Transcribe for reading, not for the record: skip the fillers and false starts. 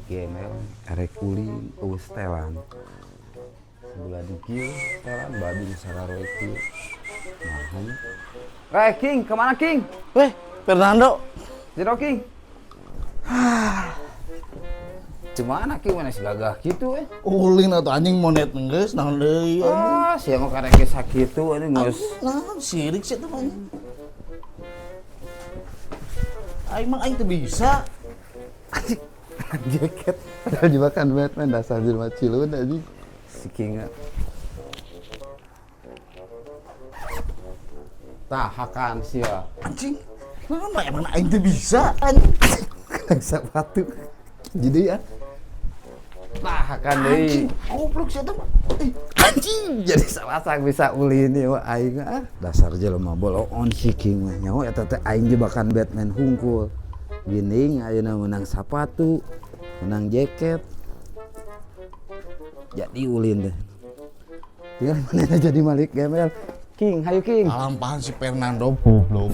Gembel erek ulin eueuh setelan. Sebelah di kieu setelan babi nu sararoe kieu. Nah, nya. Eh, King, kemana King? Weh, Fernando. Jero King. Cuman King mana si gagah gitu eh. Ulin atau anjing monet geus naon deui anjing. Ah, sia mah karek geus sakitu anjing geus. Naon sirik sih teh anjing. Aing mah aing teu bisa. Anjing jaket. Padahal jebakan Batman dasar jelema cileun anjing. Si King. Tah hakan sia. Anjing. Naon mah emang aing teu bisa anjing. Kena sepatu. Jadi ya. Tah hakan deui. Anjing, goblok sih mah. Eh, Anjing jadi salah bisa ulin ieu mah aing ah. Dasar jelema boloon si King mah nyaho eta teh aing jebakan Batman hungkul. Gini ayeuna menang sepatu, menang jaket. Jadi ulin deh. Tinggal mana jadi Malik Gembel. King, hayu King. Alampahan si Fernando goblok.